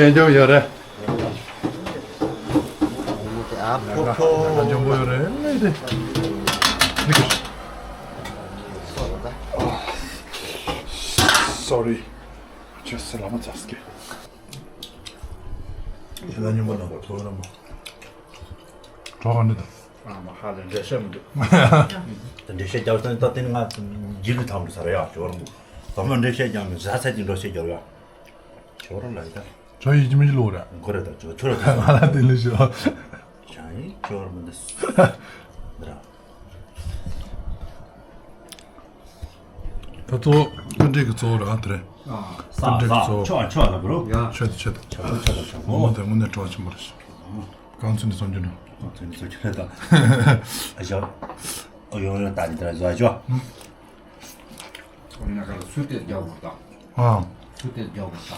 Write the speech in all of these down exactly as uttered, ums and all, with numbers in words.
ཡན་ཅོ་ཡོད་རེད། ཨ་ཕོ་ཕོ། ཡན་ཅོ་ཡོད་རེད། ལེ་དེ། Sorry. ཁྱོད་སེ་ལ་མ་ཚ་སྐད། ཡིན་ན་ཉོན་མོངས་པ་དང་ཐོག་ར་མོ། གྲོགས་ག་འདྲ་དང་། ཨ་མ་ཧ་ལས་འགྲེལ་བཤད་མི་འདུག་འགྲེལ་བཤད་རྒྱག་སྟངས་ད་དེ་ནི་ང་རྒྱུད་ལ་ཐང་དུ་ཟ་ར་ཡག་ཞོར་མོ། ད་མ་འགྲེལ་བཤད་རྒྱག་མི་ཟ་ཚད་ཀྱི་འགྲོ་བཤད་རྒྱག་ཡག་ཞོར་ལ་ཡིན་ད། ཁྱོད་ཡིད་ཀྱི་མི་ལོག་ར། གོ་རེ་ད་ཁྱོད་ཁྱོད་ར་ད་ང་ལ་དེ་ལས་ཞོ། ཞང་ཡིན་ཞོར་མོ་འདི། འདི་ར། ད་གཙོ་བོ་ཀུན་འདྲེས་ཀྱི་གཙོ་བོ་རེད་ཨ་དེ་རེད། ཨ། ས་ཀུན་འདྲེས་ཀྱི་གཙོ་བོ། ཆོག་ཆོག་ལ་བུ་རོ། ཡ། ཆོད་དོ་ཆོད་དོ། ཆོག་ཆོག་ཆོག་ཆོག་ངོ་མ་དེ་དངོས་གནས་སྤྲོ་བ་ཆེན་པོ་རེད། རྐང་ཚུན་ནས་བཙོང་རྒྱུ་འགྲོ། རྐང་ཚུན་ནས་བཙོང་རྒྱུ་རེད་ད། ཨ་ཞོ། ཨོ་ཡོང་ཡོང་ད་ནི་ད་བཟོ་ཨ་ཞོ། ཨོ་ཡིན་ན་ག་ལ་སུ་དེ་རྒྱག་དགོས་ད། ཨ། སུ་དེ་རྒྱག་དགོས་ད།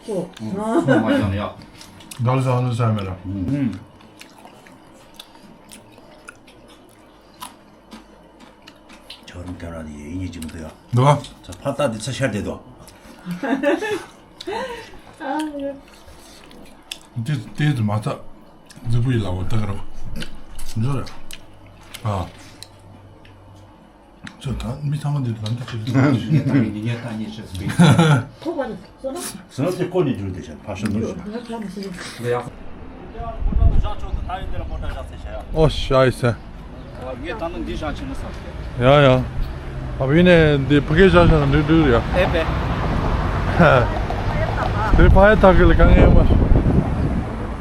ཨོ། ཨོ་སུ་མ་ཡང་ཡ། ད་ལ་ས་ནུ་ས་མེ་ལ། ཨུམ། ཁྱོད་རང་ཁྱོད་རང་ཡིན་ཡིན་གྱི་མི་འདུག་ཡ། འདུག་ག་ཚ་ཕ་ཏ་འདི་ཚ་ཤར་བསྡད་དོ། འདི་ལྟས་དུ་མ་ཚ། རྫིག་པོ་ཡི་ལ་བ་ཏག་རོ། འཇོ་ར། ཨ། ཚོ་ད་མི་ཚང་མ་འདི་ལ་འདི་ཅི་རེད། ངས་ད་ངས་ད་ངས་ཤེས་སོང་། ཐོག་པ་རེད། སོ་ན་སེ་ཀོ་ནས་བསྒྱུར་ཏེ་བྱ་ཕ་ཤོ་མི་ཤོ། ཨོ་ཤ་ཡི་སེ། ཡ་ཡ། ཨ་བི་ནས་འདི་ཕ་གི་ཤ་ཤ་འདྲུ་འདྲུ་ཡ། ཨེ་པེ། དེ་ཕ་ཡ་ཐག་གི་ལ་གང་ཡང་མ།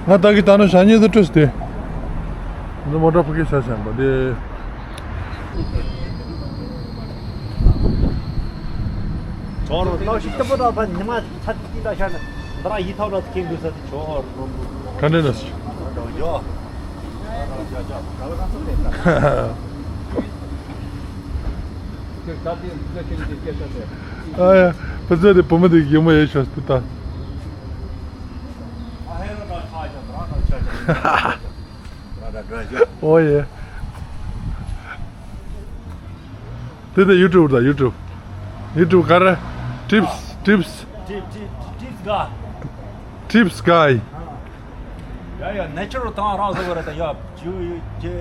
ང་ད་གི་ད་ནོ་ཤ་ཉེ་དུ་བྲོས་ཏེ། འདི་མོ་ཊ་ཕ་གི་ཤ་ཤ་འབའ་དེ། ཇོ་རུ་རྟ་ཤི་སྟབས་པོ་དང་ཕ་ཉི་མ་ཚ་ཏི་ཏ་ཤ་ན་འདི་ར་ཡི་ཐོག་ར་ཁེང་དུ་ས་ཏི་ཇོ་རུ་རུ། ག་འདྲ་ན་སི། ཇོ་ཇོ། ཨ་ཡ། བུ་ཚོ་དེ་བུ་མོ་དེ་ཡི་མོ་ཡེ་ཤོ་སྟི་ཏ། ཨོ་ཡེ། དེ་དེ་ཡུ་ཊུབ་དང་ཡུ་ཊུབ། ཡུ་ཊུབ་ག་རེ། ཊིབས་ཊིབས། ཊིབས་ཊིབས་ཊིབས་ག་ཊིབས་ག་ཡ་ཡ་ནེ་ཆུ་རལ་དང་རང་བཟོ་བ་རེད་ད་ཡ། ཇུ་ཇེ་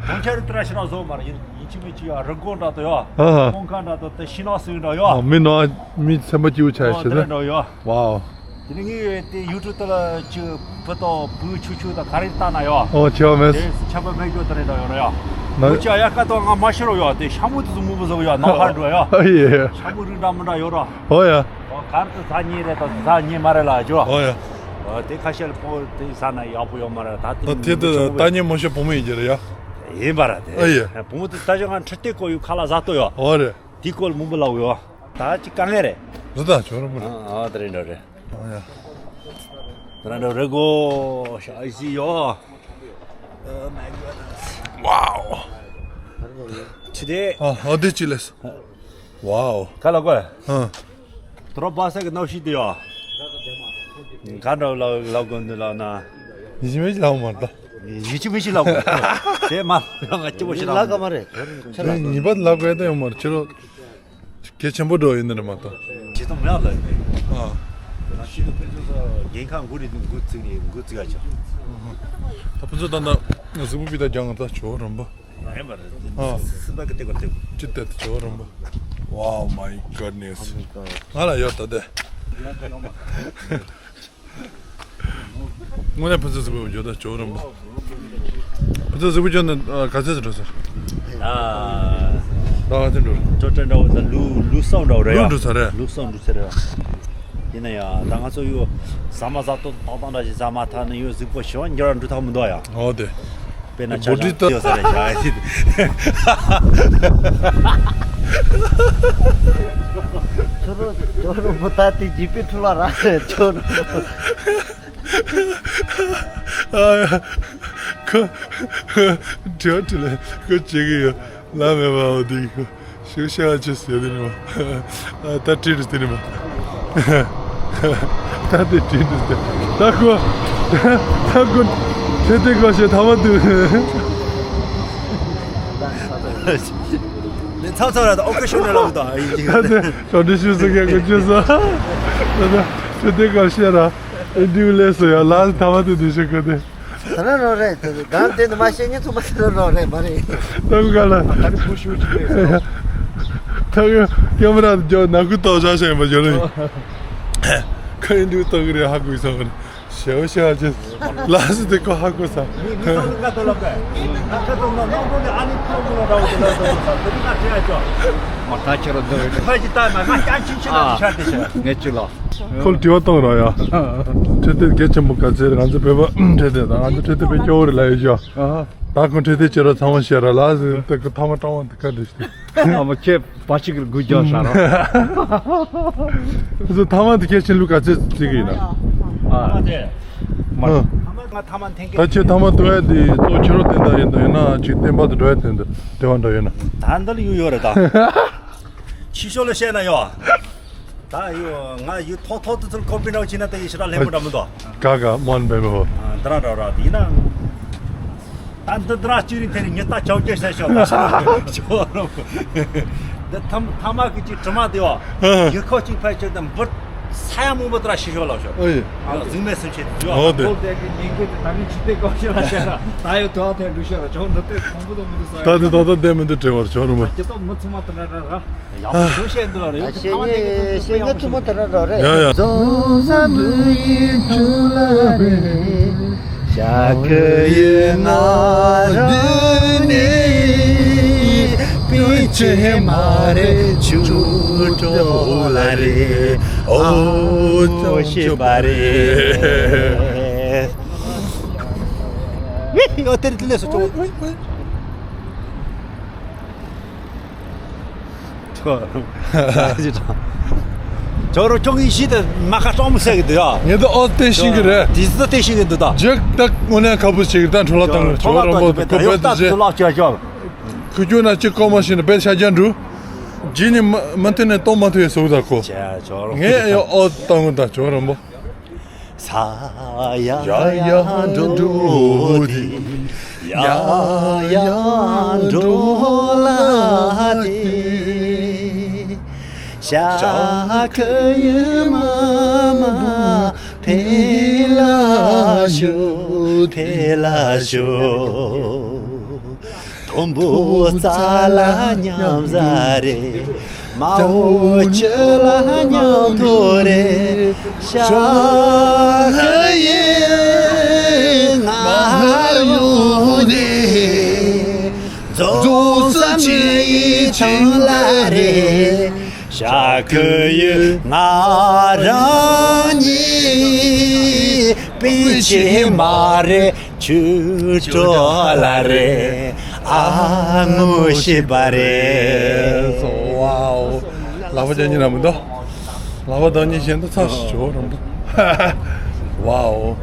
གྲོང་ཁྱེར་དུ་ར་ཤི་རང་བཟོ་མ་རེད། ཡིན་ཡིན་ཅི་མི་ཅི་ཡ་རི་སྒོ་འདྲ་དུ་ཡ། ཨ་ཧ། ཁོང་ཁ་འདྲ་དུ་དེ་ཤི་ན་སུ་འདྲ་ཡ། ཨ་མི་ནོ་མི་སེམས་པ་སྐྱིད་པོ་ཆགས་ཨོ་ཤི་དེ་ད། འདྲ་ཡ། ཝའོ། དེ་ནི་ངས་དེ་ཡུ་ཊུབ་དེ་ལ་ཅི་བུ་དང་བུ་ཆུ་ཆུ་དང་ག་རེ་ལྟ་ན་ཡ། ཨོ་ཆེ་བ་མེད། དེ་ཆ་པ་མེད་རྒྱུ་དེ་རེད་ད་ཡོད་ར་ཡ། ན་ལོ་ཅི་ཡ་ཡ་ཀ་ཏོ་ང་མ་ཤི་རོ་ཡ། དེ་ཤ་མུ་དེ་ཚོ་མུ་བུ་བཟོ་ཡ་ནོ་ཧ་འགྲོ་ཡ། ཨ་ཡེ། ཤ་མུ་རིགས་འདྲ་མི་འདྲ་ཡོད་ར། ཨོ་ཡ། ཨོ་གར་དུ་ཟ་ཉེ་རེད་དང་ཟ་ཉེ་མ་རེད་ལ་ཇོ། ཨོ་ཡ། ཨོ་དེ་ཁ་ཤས་ལ་ཕོ་དེ་ཟ་ན་ཡག་པོ་ཡོད་མ་རེད་ད། ད་དེ་དེ་ད་ཉེ་མོ་ཤོ་བུ་མོ་ཡིན་གྱི་རེད་ཡ། ཡིན་པ་ར་དེ། ཨ་ཡེ། བུ་མོ་དེ་ད་ཅི་ང་ཁྲི་སྟེགས་སྐོར་ཡུག་ཁ་ལག་ཟ་ཏོ་ཡ། ཨོ་རེད། དེ་སྐོར་ལ་མུ་བུ་ལ་ཡོད། ད་ཅི་དཀའ་ངལ་རེད། རེད་ད་ཇོ་ར་མོ་རེད། ཨ་ཨ་དེ་རེད་འདྲ་རེད། ཨོ་ཡ། དེ་ར་འདྲ་རེད་གོ་ཤ་ཨི་སི་ཡོ། Wow. Today. ཨ་ཨ་དེ་ཅི་ལེས། Wow. ག་ལ་གོ་ཨ། དོ་ར་པ་ས་གི་ནོ་ཤི་དེ་ཡོ། ག་འདྲ་ལ་ལ་གོ་འདི་ལ་ན། ཡི་མེ་ལ་མ་ད། ཡི་ཅི་མི་ཤི་ལ་གོ་དེ་མ་ང་ཅི་བོ་ཤི་ལ་ལ་ག་མ་རེད། ཁྱེད་རང་ཉི་པ་ལ་གོ་ཡ་ད་ཡོ་མ་རེད་ཁྱེད་རང་། གལ་ཆེན་པོ་འགྲོ་ཡིན་ནི་རེད་མ་གཏོགས། ཇི་ལྟར་མེད་ལ་ཡིན་པས། ཨ། ང་ཤི་ལ་ཕན་ཚུན་ས་འགན་ཁག་འགུ་རེ་འགུ་བཙུགས་ནས་འགུ་བཙུགས་ཡ་ཆ། ད་ཕན་ཚུན་ད་ལྟ་གཟུགས་པོ་པི་ད་རྒྱང་ད་ཇོ་རམ་པ། ཡིན་པ་རེད། ཨ། སི་པ་གི་ཏེ་གོ་ཏེ་གོ། ཅི་ཏེ་ཇོ་རམ་པ། Wow, my goodness. ང་ལ་ཡོད་ད་དེ། དངོས་གནས་ཕུན་སུམ་ཚོགས་པའི་འཇོ་ད་ཇོ་རམ་པ། ཕུན་སུམ་ཚོགས་པའི་འཇོ་ན་ག་ཚོད་འགྲོ་ས། ད་ག་ཚོད་འགྲོ། ཅོ་ཅོ་འདྲ་བོ་ད་ལུ་ལུ་སོང་འདྲ་བོ་རེད་ཡ། ལུ་འགྲོ་ས་རེད། ལུ་སོང་འགྲོ་ས་རེད་ཡ། ཡིན་ན་ཡ་ད་ང་ཚོ་ཡོ་ཟ་མ་ཟ་ཏོ་ཏག་ཏག་འདྲ་ཞིག་ཟ་མ་ཐག་ནི་ཡོ་གཟུགས་པོ་ཞི་བ་འགྱུར་བ་འགྲོ་ཐག་མི་འདུག་ཡ། ཨོ་དེ། དཔེར་ན་ཆ་བཞག་ཡོད་ས་རེད་ཤག་ཁྱོད་རང་ཁྱོད་རང་མོ་ད་དེ་ཇི་པི་ཐུ་ལ་ར་རེད་ཁྱོད་རང་། ཁོ་དྲི་བ་དྲི་ལ་ཁོ་བྱེད་ཀྱི་ཡོད་ལ་མེད་པའོ་དེ་ཁོ། ཞུ་ཤེས་ཨ་ཅེ་ཟེར་དེ་ནི་མ། ད་བྲིས་རུ་དེ་ནི་མ། ད་དེ་བྲིས་རུ་དེ། ད་ཁོ། ད་ཁོ། ཁྱེད་དེ་ཁོ་ཞེ་ཐ་མ་དུ། ནི་ཚ་ཚ་ར་ད་ཨོ་ཁེ་ཤོ་ནེ་ལ་བུ་ད། ད་དེ་ཞོ་འདྲི་ཞུ་སུ་ཁེ་ཁོ་ཅེ་ས། ད་ད། དེ་དེ་ག་བཤད་ར། ཨེ་འདི་ལས་སོ་ཡ་ལ་ཐ་མ་དེ་དེ་ཤེས་གི་དེ། ད་ར་རོ་རེད་དེ་གང་དེ་ནི་མ་ཤེས་ངེས་ཚོ་མ་ད་ར་རོ་རེད་མ་རེད། ད་ག་ལ། ད་ནི་བུ་ཤུ་ཅིག་རེད། ད་ག་ཀེ་མ་ར་འཇོག་ནག་ཁུ་ཏོག་ཤ་ཤེས་མ་འཇོག་ནི། ཁ་ཡིན་དུས་ཏོག་གི་རེད། ཧ་གོ་ཡི་ས་མ་རེད། ཞེ་བོ་ཞེ་བ་ཅན། ལ་སི་དེ་ཀོ་ཧ་གོ་ས། མི་མི་ཚང་ལ་ཀ་ཏོ་ལ་པེ། ང་ཀ་ཏོ་ན་ནང་པོ་ནི་ཨ་ནི་ཁོ་མོ་ལ་ར་བ་དེ་ལ་ཏོ་ས་དེ་ནི་ང་ཁྱེད་ཅོ། མ་ཁ་ཁྱེད་ར་འདོད་ཡོད། ཁ་ཅི་ཏ་ན་ང་ཀྱང་ཆིན་ཆིན་ལ་ཤར་དེ་ཤར། ངས་ཅི་ལ། ཁོ་ལ་དྲི་བ་གཏོང་ར་ཡ། ཁྲི་ཏེ་གལ་ཆེན་པོ་ག་ཚེ་ང་ཚོ་བོད་པ་ཁྲི་ཏེ་དང་ང་ཚོ་ཁྲི་ཏེ་བོད་སྐྱོ་བོ་རེད་ལ་ཡོད་ཤག་ད་ཁོ་ཁྲི་ཏེ་ཅི་ར་ཚང་མ་ཤེས་ར་ལ་སི་དེ་ཀོ་ཐ་མ་ཀྲང་བ་དེ་ཀ་འདྲི་ཤི། ཨ་མ་ཁྱེད་བ་ཅིག་གི་དགུ་རྒྱག་ཤག་ར། ཁོ་ཚོ་ཐ་མ་དེ་ཁྱེད་ཆེན་ལུགས་ག་ཚོད་བརྩི་གི་ཡིན་ན། ཨ། མ། ང་ཐ་མ་འཐེན་ད་གི་ཁྱེད་ཐ་མ་དུ་བ་དེ་གཙོ་ཁྱེད་རོ་བསྟན་ད་ཡིན་ད་ཡིན་ན་ཅིག་བསྟན་པ་དུ་འགྲོ་ཡ་བསྟན་ད་དེ་བ་འགྲོ་ཡོད་ན། ད་འདི་ལ་ཡུ་ཡོད་རེད་ད། ཕྱི་ཤོ་ལ་བཤད་ན་ཡོད། ད་ཡོད་ང་ཡུ་ཐོག་ཐོག་ཏུ་ཚུར་ཁོ་པི་འདྲ་བ་ཕྱིན་ན་ད་ཡི་ཤི་ར་ལྷན་པོ་འདྲ་མི་འདུག་ག་ག་མོན་པའི་མི་ཧོ། ཨ་འདི་རང་འདྲ་ར་དེ་ཡིན་ན། ད་འདི་འདི་ར་ཅི་རིང་དེ་རིང་ཉི་ད་ཆོག་རྒྱུ་ཟེར་ཤོག་ལ་ཤོག་རོ། འདི་ཐམ་ཐ་མ་གི་ཅིག་དྲི་མ་དེ་བ། ཡུ་ཁོ་ཅིག་ཕལ་ཆེར་དང་འབུ་ས་ཡ་མང་པོ་དེ་ར་ཤི་ཤོག་ལ་ཤོག་ཨེ། ཨ་གཟིགས་མེད་སེམས་ཆེད་དུ་ཡོད། ཨོ་དེ། ཁོ་དེ་གི་ཉིན་གི་དེ་ད་གིན་ཅི་དེ་གོ་ཤེས་ལ་ཤེས་ལ་ད་ཡོད་དོ་ཨ་དེ་འགྲུ་ཤེས་ལ་ཆོག་འདི་དེ་ཁོང་པོ་དང་མི་འདུག་ས་ད་དེ་ད་ད་དེ་མི་འདུག་དྲི་བར་ཆོག་རུ་མ། ཁྱེད་ཚོ་མི་ཚང་མ་དེ་འདྲ་ར་ར། ཡག་པོ་བཤད་འདུག་རེད། ཤེས་ངེས་ཤེས་ངེས་ཐུན་མོང་དེ་འདྲ་འདྲ་རེད། ཡ་ཡ། ཡོ་དེར་དེ་ལས་སུ་ཅོ། ཅོ་རུ་ཅོག་ཡིན་ཤི་དེ་མ་ཁ་སྟོང་མི་ཟེར་གི་འདུག་ཡ། ངས་ད་ཨོ་སྟེ་ཤིང་གི་རེད། དེ་ཟི་ད་སྟེ་ཤིང་གི་འདུག་ད། ཇེག་ད་དངོས་གནས་ཁ་བུ་ཞིག་ད་འཕྲོ་ལ་བཏང་གི་ཅོ་རུ་མོ་དེ་ཁོ་བེད་དེ་ཇེ། ཁུ་ཅོ་ན་ཅི་ཀོ་མ་ཤི་ན་བེད་ཤ་རྒྱ་འགྲུ། ཇི་ནི་མ་མ་ཐེ་ནས་གཏོང་མ་ཐུ་ཡ་སོ་ད་ཁོ། ངས་ཡ་ཨོ་བཏང་གི་ད་ཅོ་རུ་མོ། ས་ཡ་ཡ་འགྲོ་དེ། ཡ་ཡ་འགྲོ་ལ་དེ། ཤ་ཁ་ཡི་མ་མ་ཕེ་ལ་ཤོ་ཕེ་ལ་ཤོ། དུམ་བུ་རྩ་ལ་མཉམ་ཟ་རེད། མ་འོ་ཆུ་ལ་མཉམ་དུ་རེད། ཤ་ཡི་ང་རུ་དེ། རྫོགས་སམ་ཆེ་ཡི་ཆང་ལ་རེད། ཤ་ཁུ་ཡི་ང་རང་ཉིད་པི་ཆེ་མ་རེད། ཆུ་གྲོ་ལ་རེ་ཨ་ངོ་ཤེས་པ་རེད། ཝའོ། ལག་པ་ཅན་གཉིས་ན་མི་འདུག་ལག་པ་དང་གཉིས་གཞན་དུ་ཚ་ཞིག་ཇོ་རང་པོ། ཝའོ།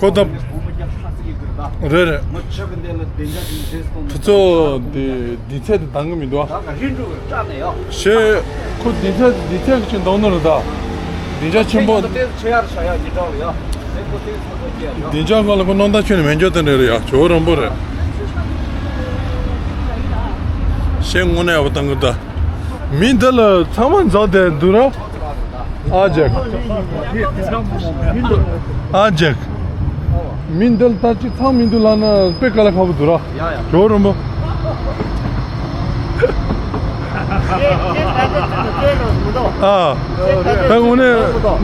ཁོ་ད། རེད་རེད། ཁོ་ཚོ་འདི། འདི་ཚད་དུ་འདང་གི་མི་འདུག་ཨ། ཞེས། ཁོ་འདི་ཚད་འདི་ཚད་ཀྱི་ཅིག་འདང་ནོ་རེད་ད། འདི་ཆ་ཆེན་པོ། འདི་ཆ་སྔོན་ལ་ཁོ་སྣང་དག་ཁྱོན་ནས་མེད་འཇོག་དེ་འདྲ་རེད་ཡ། ཇོ་རོན་པོ་རེད། ཞེས་དངོས་གནས་ཡག་པོ་བཏང་གི་ད། མི་འདི་ལ་ཚང་མ་འཛག་དེ་འདུག་ར། ཨ་ཇག་ཨ་ཇག་མི་འདི་ལ་ད་ཅིག་ཚང་མི་འདུག་ལབ་ན་དཔེ་དཀའ་ལས་ཁག་པོ་འདུག་ར། ཇོ་རོན་པོ། ཨ། ད་དངོས་གནས་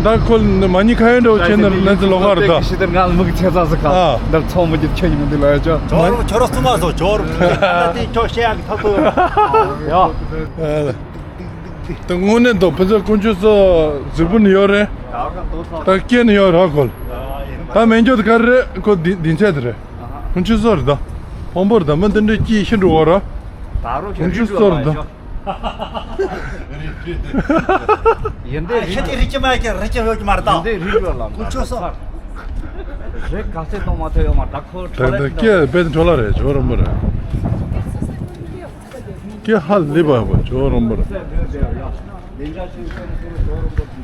ད་ཁོ་མ་ཉི་ཁ་ཡོད་འདྲ་བོ་བྱས་ན་ལན་ཙི་ལོག་ག་རེད་ད། ཤི་དེར་ང་མིག་ཆེ་ས་ས་ཁ། ཨ། འདིར་ཚོང་མི་རྒྱུ་ཁྱོད་ཉི་མ་འདི་ལ་ཡོད་ཅོ། ཇོ་རོན་པོ་ཁྱོད་ར་སུ་མ་བཟོ་ཇོ་རོན་པོ། ད་དེ་ཁྱོད་བཤད་ཡག་གི་ཐབས་ཐོབ་ཡོད། ཡ། ད་དངོས་གནས་ད་ཕུན་ཚོགས་དཀོན་མཆོག་གསུམ་གཟིགས་པོ་ནི་ཡོད་རེད། ད་སྐྱེ་ནི་ཡོད་ར་ཁོ་ལ། ད་མེད་འཇོག་དེ་ག་རེ་རེད། ཁོ་འདི་འདི་ཚད་དེ་རེད། དཀོན་མཆོག་གསུམ་རེད་ད། དཔོན་པོ་རེད་ད། མི་འདི་འདྲའི་སྐྱིད་ཤི་འགྲོ་བ་ར། དཀོན་མཆོག་གསུམ་རེད་ད། ཡིན་དེ་ཨ་ཤི་དེ་རིག་གི་མ་ཡ་ཀྱང་རིག་གི་ཡོད་ཀྱི་མ་རེད་ད། ཡིན་དེ་རིག་ཡོད་ལ་མ་དཀོན་མཆོག་གསུམ། རེད་ག་ཚད་གཏོང་མ་ཐུབ་ཡོད་མ་ད་ཁོ་ད་ད་སྐྱེ་བེད་འཕྲོ་ལ་རེད་ཇོ་རོན་པོ་རེད། སྐད་ཧ་ལས་པ་ཡོད་པ་ཇོ་རོན་པོ་རེད།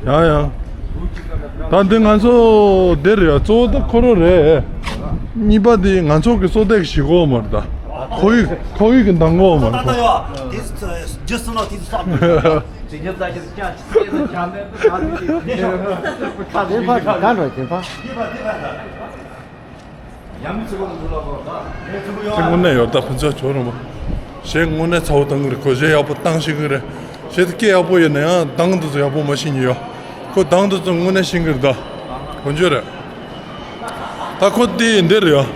ཡ་ཡ། ད་འདི་ང་ཚོ་འདིར་ཡ་གཙོ་བོ་ད་ཁོ་རང་རེད། གཉིས་པ་འདི་ང་ཚོ་གི་བསོད་བདེ་གི་གཞིས་ཁོག་མ་རེད་ད། ཁོར་ཡུག་ཁོར་ཡུག་གི་མདང་དགོང་མ་རེད་ཁོ། ཅི་ཉིད་ལྟ་ཞིག་ཀྱང་ཅི་ཟེར་ན་ཇ་མེད་པ་ཇ་མེད་ཀྱི་ཁ་ཟིན་པ་གང་འགྲོ་ཟིན་པ། ཡ་མི་ཚུགས་པ་འདུག་ལ་གོ་ད་ངས་ཚུགས་ཡོད། དངོས་གནས་ཡོད་ད་ཕུན་ཚོགས་ཇོ་རུ་མ། གཞས་དངོས་གནས་ཚ་བོ་བཏང་གི་རེད། ཁོ་གཞས་ཡག་པོ་བཏང་ཤེས་ཀྱི་རེད། གཞས་དེ་སྐད་ཡག་པོ་ཡོད་ན་ཡང་གདངས་དེ་ཚོ་ཡག་པོ་མ་ཤེས་ཉི་ཡོད། ཁོ་གདངས་དེ་ཚོ་དངོས་གནས་ཤེས་ཀྱི་རེད་ད། དཀོན་མཆོག་རེད། ད་ཁོ་དེ་འདིར་ཡོད།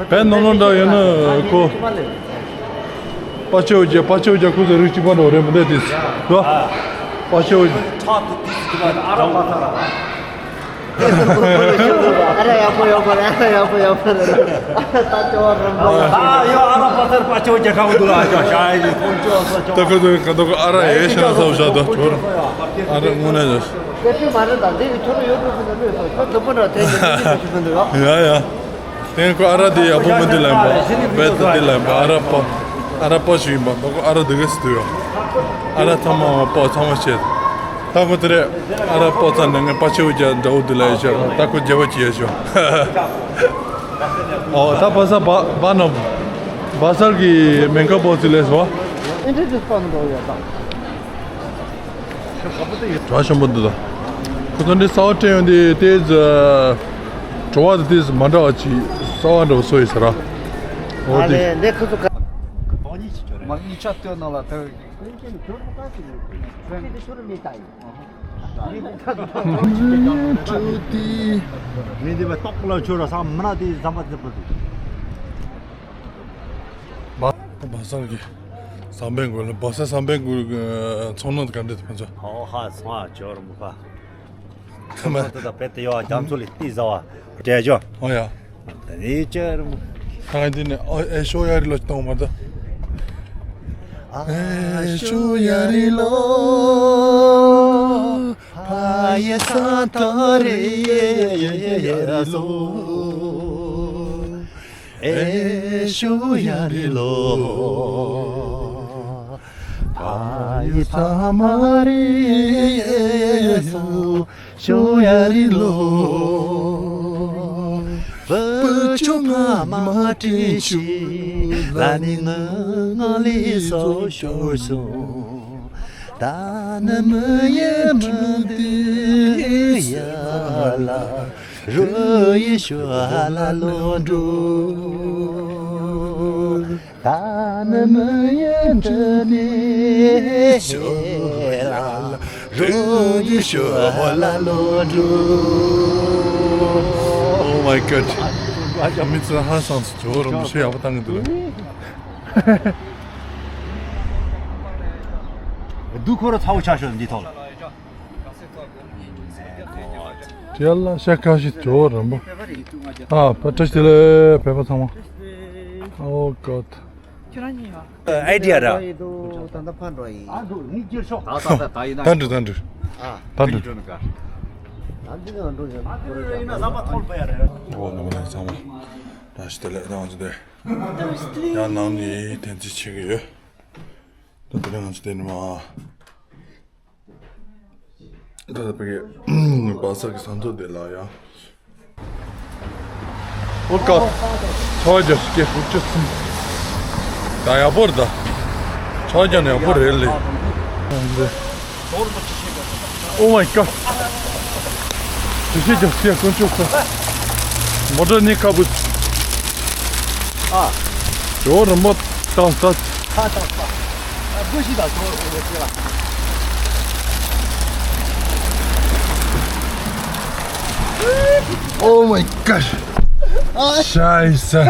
བན་ནོ་ནོ་འདྲ་ཡོད་ན་ཁོ། པ་ཆེ་བོ་རྒྱ་པ་ཆེ་བོ་རྒྱ་ཁུ་ཚོ་རིགས་གཅིག་པ་འདྲ་བོ་རེད་མི་འདུག་དེ། ལོ། པ་ཆེ་བོ། ཨ་ར་ཡག་པོ་ཡག་པོ་རེད། ཨ་ར་ཡག་པོ་ཡག་པོ་རེད། ད་ཅོ་རམ་པ་ཡག་ཨ་ཡོ་ཨ་ར་པ་ཚར་པ་ཆེ་བོ་རྒྱ་ཁ་བོ་འདུག་ལ་ཨ་ཅོ་ཤ་ཡི་ཁོང་ཅོ་སོ་ཅོ། ད་ཁོ་ཚོ་ག་ད་ཁོ་ཨ་ར་ཡེ་ཤ་ན་ས་བཞག་ད་ཅོ་ར། ཨ་ར་དངོས་གནས་ཡོད། དེ་ཚོ་མ་རེད་ད། འདི་གི་ཁྱོད་ཡོད་འགྲོ་ཟིན་ན་ལོས་སོ། ཁྱོད་འཛམ་བུ་ནང་དེ་ཉིད་ནས་ཤི་ཟིན་འདུག་ཡ། ཡ་ཡ། དེ་ཁོ་ཨ་ར་དེ་ཡག་པོ་མི་འདུག་ལབ་པ། བེད་དེ་འདི་ལབ་པ་ཨ་ར་པ། ཨ་ར་པ་ཞིག་ཡིན་པ་ད་ཁོ་ཨ་ར་དེ་ག་སི་འདུག་ཡ། ཨ་ར་ཚང་མ་པ་ཚང་མ་བཤད། ད་ཁོ་དེ་རེད། ཨ་ར་པ་ཚང་ནས་ངས་པ་ཆེ་བོ་རྒྱ་འདྲ་བོ་འདི་ལ་ཡ་ཤོག་ད་ཁོ་རྒྱ་བོ་ཅི་ཡ་ཤོག་ཨོ་ད་པ་ས་བ་བ་ནོ། བ་སར་གི་མེན་ཀ་པོ་ཙི་ལས་བ། ཨིན་ཊྲོ་ཌུ་སི་པ་ནོ་འདྲ་བོ་ཡོད་ད། གྲ་ཞིམ་པོ་འདུག་ད། ཁོ་ཚོ་འདི་གསར་པ་སྤྲད་ཡོང་དུས་དེ་ཚོ་བྲོ་བ་དེ་དེ་ཚོ་མ་འདྲ་བ་ཅིག་གསར་པ་འདྲ་བོ་བཟོ་ཡོད་ཟེར་ར། འོ་དེ། ཨ་ལེ་འདི་ཁོ་ཚོ་ག་མ་གཉིས་ཆ་སྟོད་ནང་ལ་ཐལ། མི་འདི་བ་ཏོག་ལ་ཆོ་ར་ས་མི་ན་དེ་ཟམ་པ་ཟེར་པོ་འདུག་བ་ས་གི་བསམ་པའི་མགོ་ལ་བ་ས་བསམ་པའི་མགོ་ཚོང་ནང་ག་འདྲ་དེ་ཕན་ཚོ། ཧོ་ཧ་སོང་ཨ་ཇོ་རུ་མུ་ཁ། ཁ་མ། ཁ་ཏུ་ད་པེ་ཏི་ཡོ་རྒྱ་མཚོ་ལི་ཏི་ཟ་བ་དྲེ་ཇོ། ཨོ་ཡ། ད་ནི་ཅེ་རུ་མུ། ཁ་ང་འདི་ནས་ཨོ་ཨེ་ཤོ་ཡ་རི་ལོ་གཏོང་མ་ད། ཨེ་ཤོ་ཡ་རི་ལོ། ཕ་ཡི་ས་ཐོ་རི་ཡ་ལོ། ཨེ་ཤོ་ཡ་རི་ལོ། ཕ་ཡི་ས་མ་རི་ཡ་ལོ། ཤོ་ཡ་རི་ལོ། བུ་ཆུང་ང་མ་དྲིན་ཆུ་ལ་ནི་ང་ང་ལི་སོ་ཤོར་སོང་། ད་ནི་མི་ཡི་མི་འདི་ཡ་ལ། རོ་ཡི་ཤོ་ལ་ལོ་འགྲོ། ད་ནི་མི་ཡི་འདི་ནི་ཤོ་ལ། རོ་ཡི་ཤོ་ལ་ལོ་འགྲོ། Oh my god. ཨ་ཅག་མི་ཚོ་ཧ་སང་སུ་ཇོ་རུ་མི་ཤོ་ཡག་པོ་བཏང་གི་འདུག་ལ། སྡུག་ཁོ་ར་ཚ་བོ་ཆགས་ཤོག་འདི་ཐོག་ལ། དེ་ལ་ཤ་ཁ་ཤི་ཇོ་རམ་པོ། ཨ་ཕ་བཀྲ་ཤིས་བདེ་ལེགས་བོད་པ་ཚང་མ། Oh god. ཁྱོད་རང་གཉིས་ཡོད། ཨའི་ཌི་ཡ་ར། ད་ལྟ་ཕར་འགྲོ་ཡིན། ད་ད་ད་ཡིན་ན། ད་འགྲོ་ད་འགྲོ། ཨ། ད་འགྲོ། ད་འགྲོ་ཡིན་ན་འགྲོ་ཡིན། ཨོ་ནང་ལ་ཚང་མ། བཀྲ་ཤིས་བདེ་ལེགས་ད་ང་ཚོ་དེ། ཡང་ནང་ནས་དན་ཚིག་ཆེ་གི་ཡོད། ད་དེ་རིང་ང་ཚོ་དེ་ནས་མ། ད་ལྟ་བོད་ཀྱི་བ་ས་གི་ས་མཚོ་དེ་ལ་ཡ། ཨོ་ཀ། ཚོ་རྒྱ་སྐད་ཧུབ་ཅི་སུམ། ད་ཡག་པོ་རེད་ད། ཚོ་རྒྱ་ནས་ཡག་པོ་རེད་ལེ། Oh my god. དེ་ཤེས་ཀྱང་སྐད་ཀུན་སྤྱོད་ཁོ། མོ་ཊ་ནི་ཁ་བུད། ཨ། ཇོ་རི་མོ་ཏང་ཏ། ཁ་ཏང་ཏ། ཨ་བུ་ཤི་ད་ཇོ་རི་མོ་ཤི་ལ། Oh my god. ཨ། Scheiße.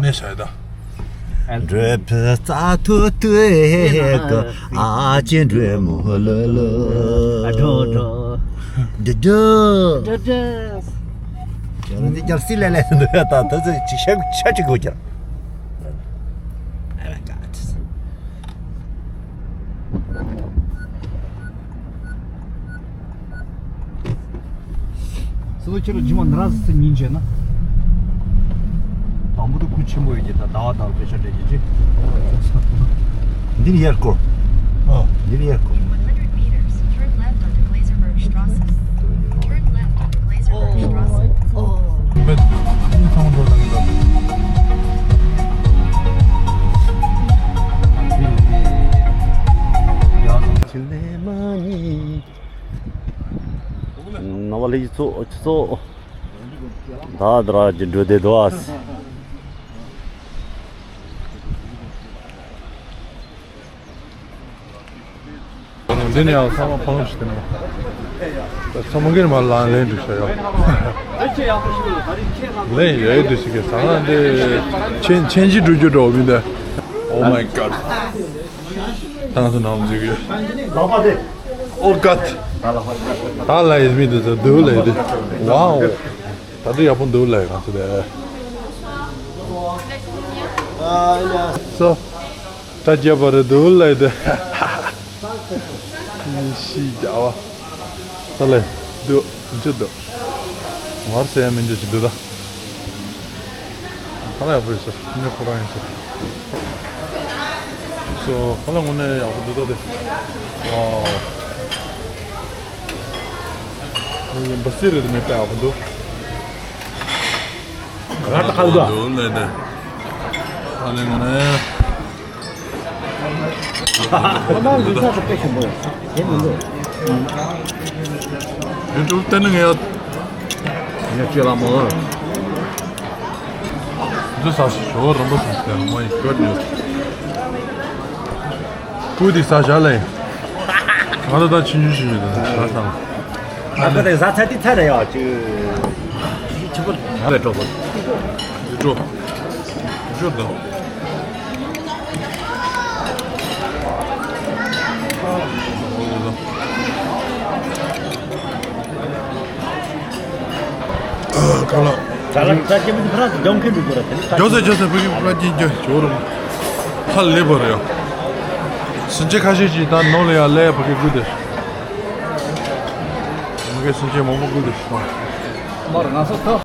ནས་ཤ་ཡི་ད། འགྲོས་ཕུ་རྩ་ཐུ་ཏུ་ཨེ་ཀ་ཨ་ཅེ་འགྲོས་མོ་ལོ་ལོ། ཨ་འགྲོ་འགྲོ། འགྲོ་འགྲོ། འགྲོ་འགྲོ། ཅང་འདི་ཀྱང་སི་ལེ་ལེ་འདུག་ཡ་ད་ད་ཚོད་ཅིག་ཤ་ཤ་ཅིག་དགོས་ཀྱང་། Oh my god. སོ་སོ་ཁྱེད་རང་རྗེས་མ་ན་ར་སི་ཉིན་བྱས་ན། དང་པོ་དུ་ཁུལ་ཆེན་པོ་ཡོད་ཀྱི་ད་ཟླ་བ་དང་དཔེ་ཆ་སྤྲད་ཀྱི་ཅི། འདི་ནི་ཡར་སྐོར། ཨ། འདི་ནི་ཡར་སྐོར། In one hundred meters, turn left onto Glaserbergstrasse. Turn left onto Glaserbergstrasse. ཨོ། ཨོ། མེད། ཨིན་ཐང་འགྲོ་དང་འགྲོ། ལས་ཀྱི་ཚོགས་ཀྱི་ཚོགས། ད་དྲ་གི་འགྲོ་བསྡད་འདུག་ཨ། འདི་ནས་ཡང་ཚང་མ་ཕ་ལོང་ཞིག་དེ་ནས། ཚང་མ་གིར་མ་ལང་ལེན་འདུག་ཤ་ཡོ། ལེན་ཡོད་འདུག་ཞིག་གི་ཟ་ང་འདི་ཆེན་ཆེན་གྱི་འགྲོ་རྒྱུ་འགྲོ་མི་འདི། Oh my god. ད་ང་ཚོ་ནང་འཛུལ་གི་ཡོད། Oh god. ད་ལ་ཡིན་མི་འདི་ཚོ་འདུག་ལ་ཡི་འདི། Wow. ད་དུང་ཡག་པོ་འདུག་ལ་ཡི་ང་ཚོ་དེ། So. ད་རྒྱབ་པ་རེད་འདུག་ལ་ཡི་དེ། ཤི་རྒྱ་བ། ད་ལ་འདུག་འཇུ་འདུག་ངར་སེ་མི་འཇུ་ཅི་འདུག་ད། ཁ་ལག་ཡག་པོ་ཡོད་ས། ངས་ཁོ་རང་ཡིན་ས། སོ་ཁ་ལག་དངོས་གནས་ཡག་པོ་འདུག་ད་དེ། ཨོ། ངས་འབའ་སི་རེད་མེད་པ་ཡག་པོ་འདུག་ང་ད་ཁ་ལག་འདུག་ལ་ཡི་དེ། ཁ་ལག་དངོས་གནས། ཁོ་ན་ལུས་ས་དེ་དཔེ་ཞིམ་པོ་ཡོད། དེ་མི་འདུག་ཡུ་ཊུབ་བལྟས་ན་ངས་ཡ། ངས་ཅི་ལ་མོ་ལ། འདི་ཟ་ཞིག་ཞོ་རམ་པ་སོང་སྟེ་མ་ཡི་གོད་ནས། ཀུ་དེ་ཟ་བཞག་ལེ། ང་ད་ད་ཕྱིན་ཆུ་ཞིག་མི་འདུག་ཟ་ས། ཨ་ཁ་དེ་ཟ་ཚ་དེ་ཚ་རེད་ཡ་ཅི། ཆི་པོ་ང་ལས་འགྲོ་དགོས། འགྲོ། འགྲོ་དང་། གང་ལ། ད་ལ་ད་ཅི་མི་ཕ་ར་ཅི་ལྗོང་ཁེ་མི་དགོས་ར་དེ་ནི་ད་ཇོ་སེ་ཇོ་སེ་ཕ་གི་ཕ་གི་ཇོ་ཇོ་རུ་ཁ་ལེ་བར་ཡོ། སུན་ཆེ་ཁ་ཤས་ཅིག་ད་ནོ་ལེ་ཡ་ལེ་ཕ་གི་དགོས་དེ། མ་གི་སུན་ཆེ་མང་པོ་དགོས་དེ། མར་ང་ཚོ་ཐོ།